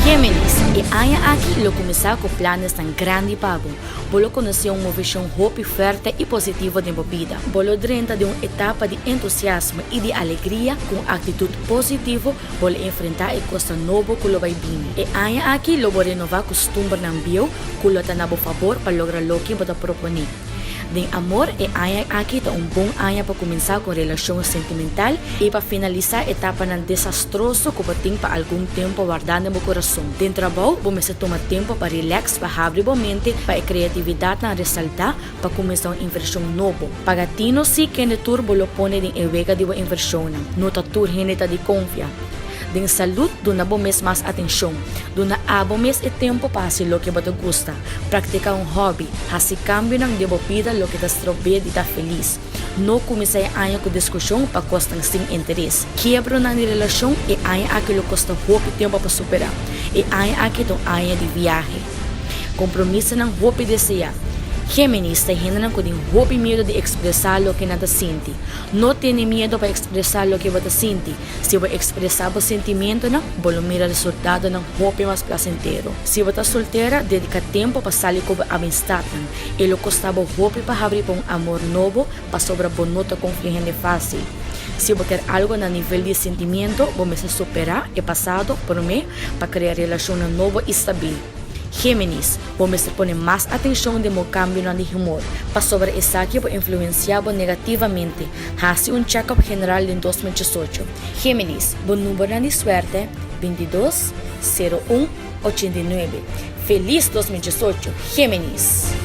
Géminis, E aña aki lo kuminsá ku planesnan grandi pa bo. Bo lo konosé un moveshon hopi fuerte i positivo den bo bida. Bo lo drenta den un etapa di entusiasmo i di alegria ku un aktitut positivo bo lo enfrentá e kosnan nobo ku lo bai bini. E aña aki lo bo renová kustumbernan bieu ku lo ta na bo fabor pa logra loke bo ta proponé. Den amor, e aña aki ta un bon aña pa kuminsá ku un relashon sentimental i pa finalisá etapanan desastroso ku bo tin pa algun tempu wardá den bo kurason. Den trabou, bo mester tuma tempu pa rilèks pa habri bo mente pa e kreatividatnan resaltá pa kuminsá un invershon nobo. Paga tino si kende tur bo lo pone den e wega di bo invershonnan. No ta tur hende ta di konfia. Den salud, duna bo mes mas atencion. Duna abo mes e tempo pa haci loke bo ta gusta. Practica un hobby. Haci cambionan den bo bida loke ta strob'é di ta feliz. No cuminsa e aña cu discusion pa cosnan sin interes. Kiebronan di relacion e aña aki lo costa hopi tempo pa supera. E aña aki ta un aña di viahe. Compromisonan hopi desea. Géminis ta hendenan cu tin hopi miedo di expresa loke nan ta sinti. No tene miedo pa expresa loke bo ta sinti. Si bo ekspresá bo sentimentunan, bo lo mira resultadonan hopi mas plasentero. Si bo ta soltera, dediká tempu pa sali ku bo amistatnan. E lo kosta bo hopi pa habri pa un amor nobo pasobra bo no ta konfia hende fásil. Si bo kier algu na nivel di sentimiento, bo mester superá e pasado promé pa krea relashonnan nobo i stabil. Géminis, Bo mester pone mas atenshon den bo kambionan di humor, pasobra esaki por influensiá bo negativamente. Hasi un chèkòp general den 2018. Géminis, Bo numbernan di suerte, 22, 0 un, 89. Felis 2018, Géminis!